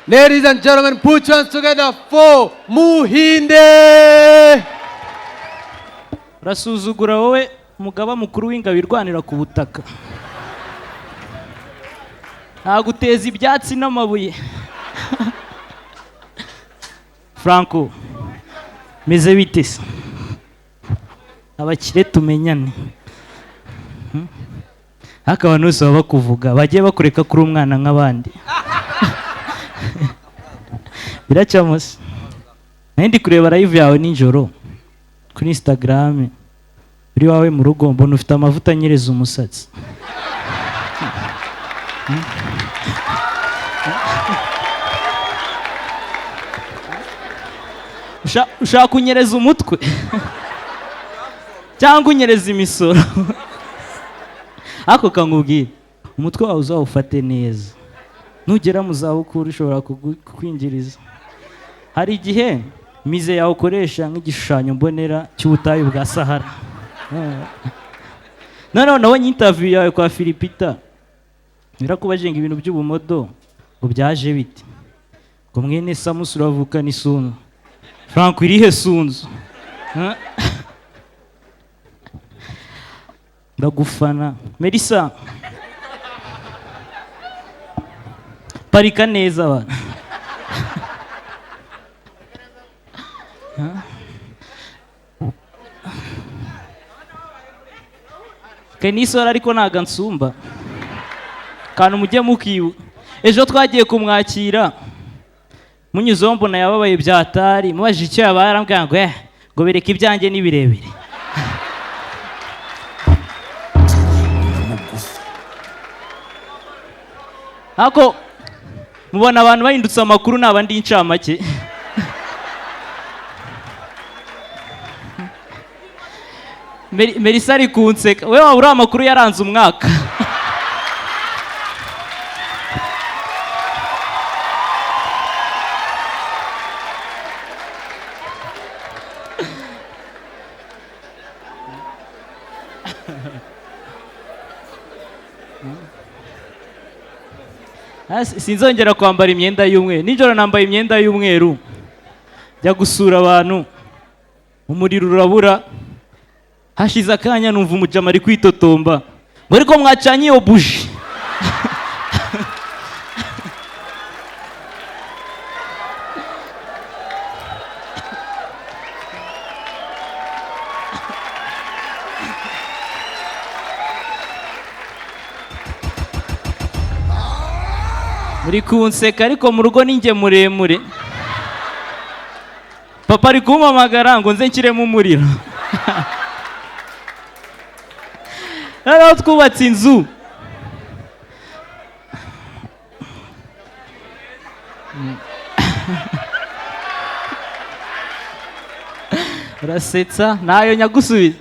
Ladies and gentlemen, put your hands together for Muhinde! Urasuzugura wowe mugaba mukuru w'ingabo irwanira ku butaka, ntaguteza ibyatsi n'amabuye. Franco, meze bite se? Abakire tumenyane. Ariko abantu bose baba bakuvuga, bagiye bakureka kuri umwana nk'abandi. Biracamo se? Nari ndi kureba live yawe nijoro kuri Instagram uri wawe mu rugo, mbona ufite amavuta anyereza umusatsi. Ushaka kunyereza umutwe cyangwa unyereza imisoro? Ariko kankubwire, umutwe wawe uzawufate neza, nugera mu zabukuru ushobora kukwinjiriza. Hari igihe mize yawe ukoresha nk'igishushanyo mbonera cy'ubutayu bwa Sahara. Noneho nabonye interview yawe kwa Filipita, nirakubaje ngo ibintu by'ubumodo ngo byaje bite, ngo mwene Samusi uravukana isunzu. Franco, irihe sunzu? Ndagufana. Melissa, parika neza bana. Kenisora ariko ntago ansumba kantu, mujye mukibu. Ejo twagiye kumwakira, munyuzeho mbona yababaye byatari, mubajije icyo yabaye arambwira ngo ngo bereke ibyanjye ni birebire. Ariko mubona abantu bahindutse amakuru, naba ndi incamake. Melissa ari kunseka, we waba uri amakuru yaranze umwaka. Sinzongera kwambara imyenda y'umweru. Nijoro nambaye imyenda y'umweru njya gusura abantu, umuriro urabura. Hashize akanya numva umujama ari kwitotomba ngo ariko mwacanye iyo buji. Muri kunseka ariko mu rugo ninjye muremure. Papa ari kumpamagara ngo nze nshyiremo umuriro. Noneho twubatse inzu. Urasetsa nayo nyagusubiza.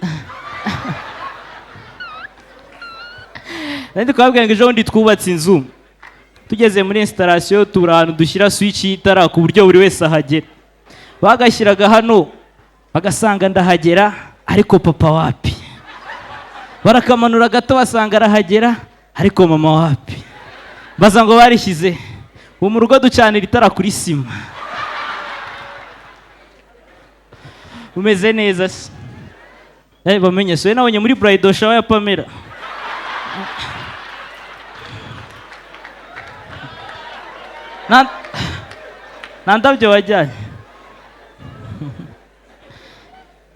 Nari ndi kubabwira ngo ejo bundi twubatse inzu, tugeze muri installation tubura ahantu dushyira switch y'itara ku buryo buri wese ahagera. Bagashyiraga hano bagasanga ndahagera, ariko papa wapi. Barakamanura gato basanga arahagera, ariko mama wapi. Baza ngo barishyize ubu mu rugo ducanira itara kuri sima. Umeze neza se? Bamenye se nabonye muri bridal shower ya Pamela. Nta ndabyo wajyanye.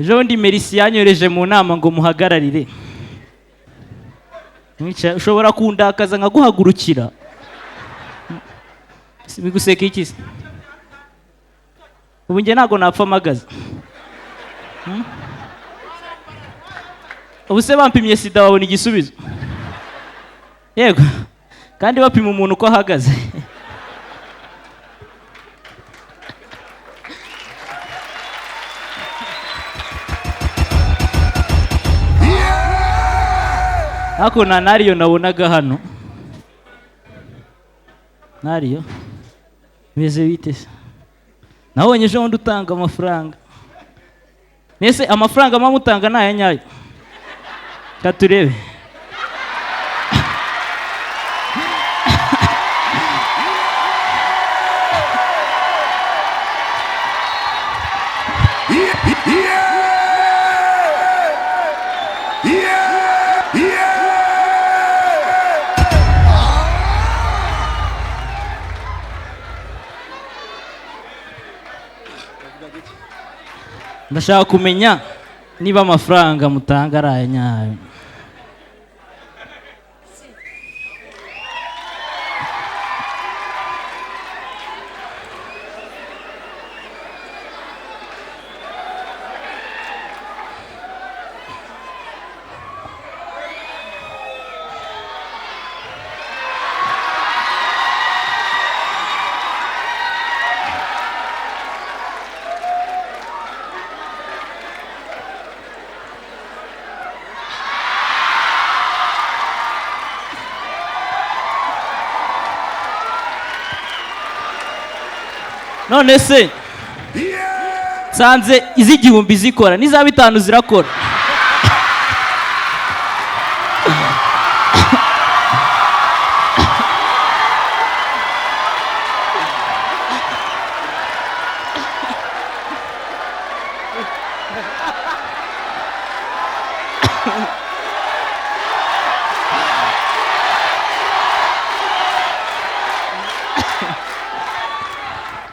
Ejo bundi Merisi yanyohereje mu nama ngo muhagararire. Ushobora kundakaza nkaguhagurukira. Biguseka iki se? Ubu njye ntabwo napfa mpagaze. Ubu se bampimye sida babona igisubizo? Yego, kandi bapima umuntu uko ahagaze. Ariko nta nariyo nabonaga hano. Nariyo bimeze bite se? Nabonye ejo bundi utanga amafaranga. Nese amafaranga mama utanga ni aya nyayo? Reka turebe. Ndashaka kumenya niba amafaranga mutanga ari aya nyayo. None se nsanze iz'igihumbi zikora, n'iza 5 zirakora.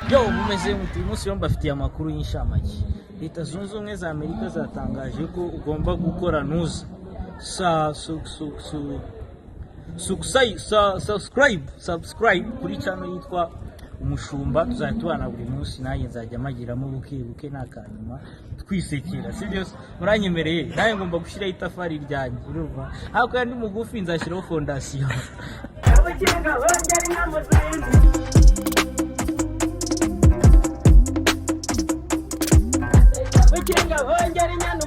Yo, mumeze mute? Uyu munsi rero mbafitiye amakuru y'inshamake. Leta Zunze Ubumwe za Amerika zatangaje ko ugomba gukora ntuza sa su su su subscribe sa subscribe subscribe kuri channel yitwa Umushumba. Tuzajya tubana buri munsi, nanjye nzajya magiramo buke buke n'akanyuma twisekera, sibyo? Muranyemereye? Nanjye ngomba gushyiraho itafari ryanjye, urumva? Ariko ndi mugufi, nzashyiraho fondasiyo. Bukinga hongera inyana.